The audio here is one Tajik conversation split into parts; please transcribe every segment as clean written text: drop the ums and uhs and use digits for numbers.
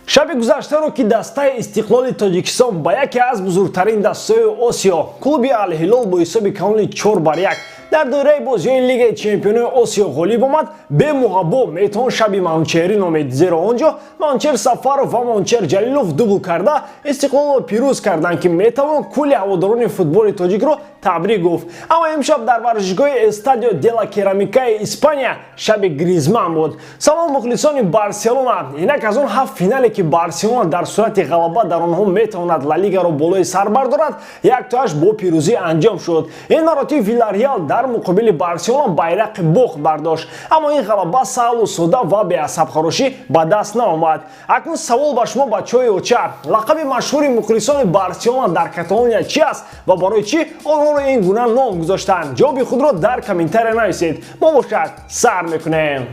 Шаби гузаштаро, ки дастаи Истиқлоли Тоҷикистон ба яке аз бузургтарин дастаҳои Осиё, клуби Алҳилол, бо ҳисоби калони 4-1 дар доираи бозиҳои Лигаи чемпионои Осиё ғолиб омад, бемуҳаббо метавон шаби Манучеҳрӣ номид, зеро он ҷо Манучеҳр Сафаров ва Манучеҳр Ҷалилов дубл карда, Истиқлолро пирӯз карданд, ки метавон кулли ҳаводорони футболи тоҷикро табрик гуфт. Аммо имшаб дар варзишгоҳи Эстадио Дела Керамикаи Испания шаби Гризман буд. Салом, мухлисони Барселона! Инак, аз он ҳафт финале, ки Барселона дар сурати ғалаба дар онҳо метавонад Ла Лигаро болои сар бардорад, яктоаш бо пирӯзӣ анҷом шуд. Ин маротиб Вилареал дар муқобили Барселона байрақи бохт бардошт, аммо ин ғалаба саҳлу сода ва беасабхарошӣ ба даст наомад. Акнун савол ба шумо, бачаҳои оча: лақаби машҳури мухлисони Барселона дар Каталония чи аст ва барои чӣ онҳоро ин гуна ном гузоштанд? Ҷавоби худро дар комментария нависед. Мо бошад, сар мекунем.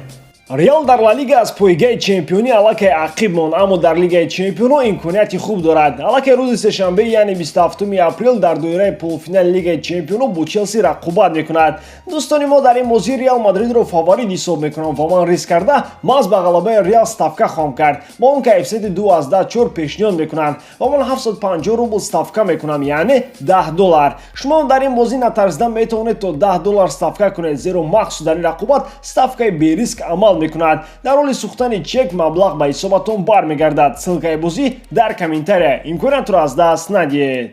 Реал дар Ла Лига аз пойгаи чемпионӣ аллакай ақиб монд, аммо дар Лигаи чемпионҳо имконияти хуб дорад. Аллакай рӯзи сешанбе, яъне 27 апрел, дар доираи полуфинали Лигаи чемпионҳо бо Челси рақобат мекунад. Дӯстони мо, дар ин бозӣ Реал Мадридро фаворит ҳисоб мекунам ва ман риск карда, маҳз ба ғалабаи Реал ставка хоҳам кард. Бо он коэффисиенти 2,4 пешниҳод мекунанд ва ман 750 рубл ставка мекунам, яъне 10 доллар. Шумо дар ин бозӣ натарсида метавонед то 10 доллар ставка кунед, зеро махсус дар ин рақобат ставкаи бериск амал мекунад. Дар ҳоли сӯхтани чек маблағ ба ҳисобатон бармегардад. Ссылкаи бозӣ дар комментария. Имкониятро аз даст надиҳед.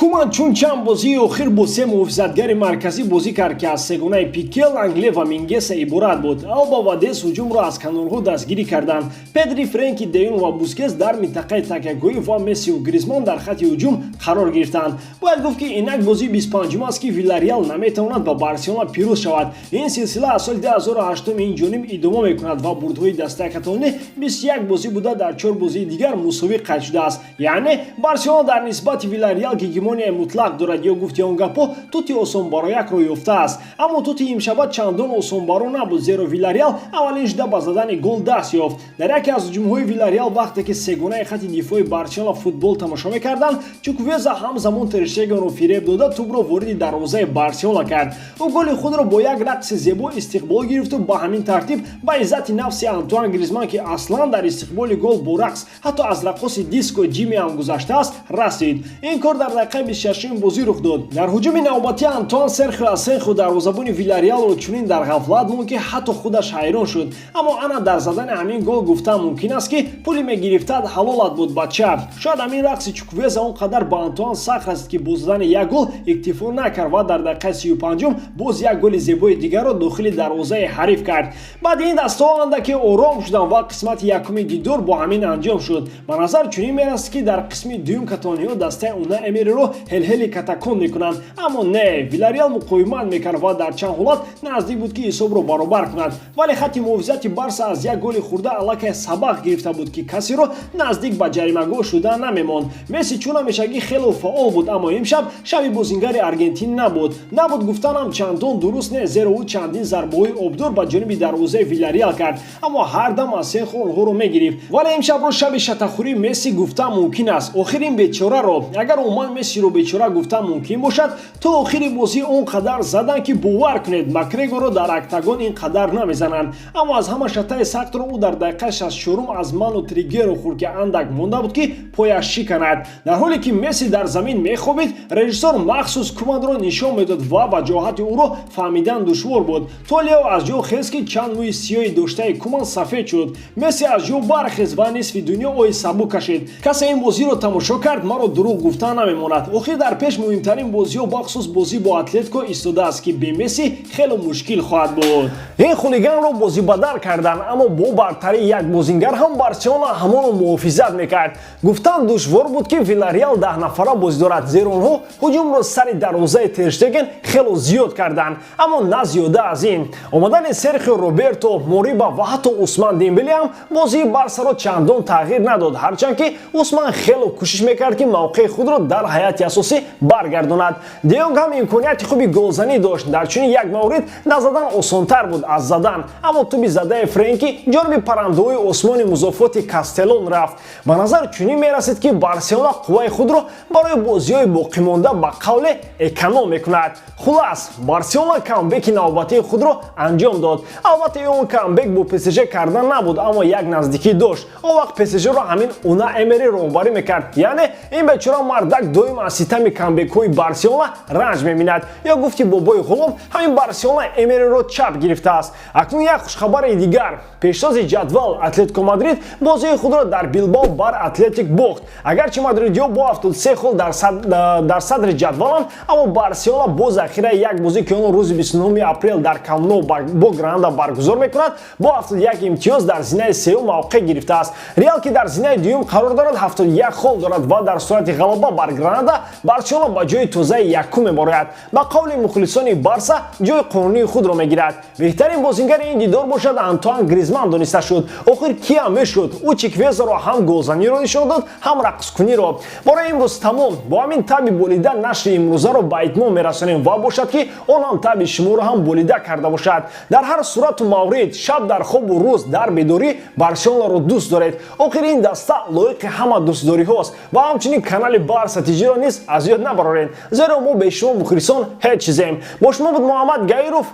Куман чун чанд бозии охир бо се муҳофизатгари марказӣ бозӣ кард, ки аз сегонаи Пике, Лангле ва Мингеса иборат буд. Алба ва Дес ҳуҷумро аз канорҳо дастгирӣ карданд. Педри, Френки де Йонг ва Бускес дар минтақаи такягоҳӣ ва Мессиву Гризман дар хати ҳуҷум қарор гирифтанд. Бояд гуфт, ки инак бозии 25-ум аст, ки Вилареал наметавонад ба Барселона пирӯз шавад. Ин силсила аз соли 2008 ин ҷониб идома мекунад ва бурдҳои дастаи каталонӣ 21 бозӣ буда, дар чор бозии дигар мусовӣ қайд шудааст. Яъне Барселона дар нисбати Вилареал гегемонияи мутлақ дорад ё, гуфти он гапҳо, тути осонбароякро ёфтааст. Аммо тути имшаба чандон осонбаро набуд, зеро Вилареал аввалин шуда ба задани гол даст ёфт. Дар яке аз ҳуҷумҳои Вилареал, вақте ки сегонаи хати дифои Барселона футбол тамошо мекарданд, Чуквеза ҳамзамон Терштегенро фиреб дода, тӯбро вориди дарвозаи Барселона кард. Ӯ голи худро бо як рақси зебо истиқбол гирифту ба ҳамин тартиб ба иззати нафси Антуан Гризман, ки аслан дар истиқболи гол бо рақс ҳатто аз раққоси диско Ҷими ҳам гузаштааст, расид. Ин кор дар дақиқаи 26-уми бозӣ рух дод. Дар ҳуҷуми навбатӣ Антуан Серхио Асенхо дарвозабони Вилареалро чунин дар ғафлат монд, ки ҳатто худаш ҳайрон шуд. Аммо ана дар задани ҳамин гол гуфтан мумкин аст, ки пули мегирифтад ҳалолат буд, бача. Шояд ҳамин рақси Чуквеза он қадар ба Антуан сахт расид, ки бо задани як гол иктифо накард ва дар дақиқаи 35-ум боз як голи зебои дигарро дохили дарвозаи ҳариф кард. Баъди ин дастаҳо андаке ором шуданд ва қисмати якуми дидор бо ҳамин анҷом шуд. Ба назар чунин мерасид, ки дар қисми дуюм каталониҳо дастаи Унай Эмериро ҳелҳели катакон мекунанд, аммо не, Вилареал муқовимат мекард ва дар чанд ҳолат наздик буд, ки ҳисобро баробар кунад. Вале хати муҳофизати Барса аз як голи хурда аллакай сабақ гирифта буд, ки касеро наздик ба ҷаримагоҳ шуда намемонд. Месси чун ҳамешагӣ хело фаъол буд, аммо имшаб шаби бозингари Аргентин набуд. Набуд гуфтанам чандон дуруст не, зеро ӯ чандин зарбаҳои обдор ба ҷониби дарвозаи Вилареал кард, аммо ҳар дам Асенхо онҳоро мегирифт. Вале имшабро шаби шатахӯрии Месси гуфтан мумкин аст. Охир ин бечораро, агар умуман Мессиро бечора гуфтан мумкин бошад, то охири бозӣ он қадар заданд, ки бовар кунед, Макгрегорро дар октагон ин қадар намезананд. Аммо аз ҳама шатаи сахтро ӯ дар дақиқаи 64-ум аз Ману Тригеро хӯрд, ки андак монда буд, ки пояш шиканад. Дар ҳоле ки Месси дар замин мехобид, режиссор махсус Куманро нишон медод ва ваҷоҳати ӯро фаҳмидан душвор буд. То Лео аз ҷо хест, ки чанд мӯи сиёҳи доштаи Куман сафед шуд. Месси аз ҷо бархест ва нисфи дунё оҳи сабук кашид. Касе ин бозиро тамошо кард, маро дурӯғ гуфта намемонад. Охир дар пеш муҳимтарин бозиҳо, бахусус бозӣ бо Атлетико истодааст, ки бе Месси хело мушкил хоҳад буд. Ин хулиганро бозибадар карданд, аммо бо бартарии як бозингар ҳам Барселона ҳамонро муҳофизат мекард. Гуфтан душвор буд, ки Вилареал 10 нафара бозӣ дорад, зеро онҳо ҳуҷумро сари дарвозаи Терштеген хело зиёд карданд, аммо на зиёда аз ин. Омадани Серхио Роберто, Мориба ва ҳатто Усман Дембеле ҳам бозии Барсаро чандон тағйир надод, ҳарчанд ки Усман хело кӯшиш мекард, ки мавқеи худро дар ҳайати ҳайати асосӣ баргардонад. Де Йонг ҳам имконияти хуби голзанӣ дошт. Дар чунин як маврид назадан осонтар буд аз задан, аммо туби задаи Френки ҷониби паррандаҳои осмони музофоти Кастелон рафт. Ба назар чунин мерасид, ки Барселона қувваи худро барои бозиҳои боқимонда, ба қавле, эконом мекунад. Хулас, Барселона камбеки навбатии худро анҷом дод. Албатта, он камбек бо ПСЖ кардан набуд, аммо як наздикӣ дошт. Он вақт ПСЖро ҳамин Уна Эмери роҳбарӣ мекард. Яъне ин бечора мардак доим аз ситами камбекҳои Барселона ранҷ мебинад. Ё гуфти бобои ғулом, ҳамин Барселона Эмериро чап гирифтааст. Акнун як хушхабари дигар: пешсози ҷадвал Атлетико Мадрид бозии худро дар Билбао бар Атлетик бохт. Агарчи мадридиҳо бо 73 хол дар садри ҷадваланд, аммо Барселона бо захираи як бозӣ, ки он рӯзи 29 апрел дар Камп Ноу бо Гранада баргузор мекунад, бо 71 имтиёз дар зинаи сеюм мавқеъ гирифтааст. Реал, ки дар зинаи дуюм қарор дорад, 71 хол дорад ва дар сурати ғалаба бар Гранада Барселона ба ҷои тозаи якум мебарояд. Ба қавли мухлисони Барса, ҷои қонунии худро мегирад. Беҳтарин бозингари ин дидор бошад Антуан Гризман дониста шуд. Охир киам мешуд? Ӯ Чиквезаро ҳам голзаниро нишон дод, ҳам рақскуниро. Барои имрӯз тамом. Бо ҳамин таби болида нашри имрӯзаро ба итмом мерасонем ва бошад, ки он ҳам таби шуморо ҳам болида карда бошад. Дар ҳар сурату маврид, шаб дар хобу рӯз дар бедорӣ Барселонаро дӯст доред. Охир ин даста лоиқи ҳама дӯстдориҳост. Ва ҳамчунин канали Барса Тиҷиро низ аз ёд набароред, зеро мо бе шумо, мухлисон, ҳеҷ чизем. Бо шумо буд Муҳаммад Гаиров.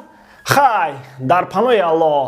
Хай, дар паноҳи Аллоҳ.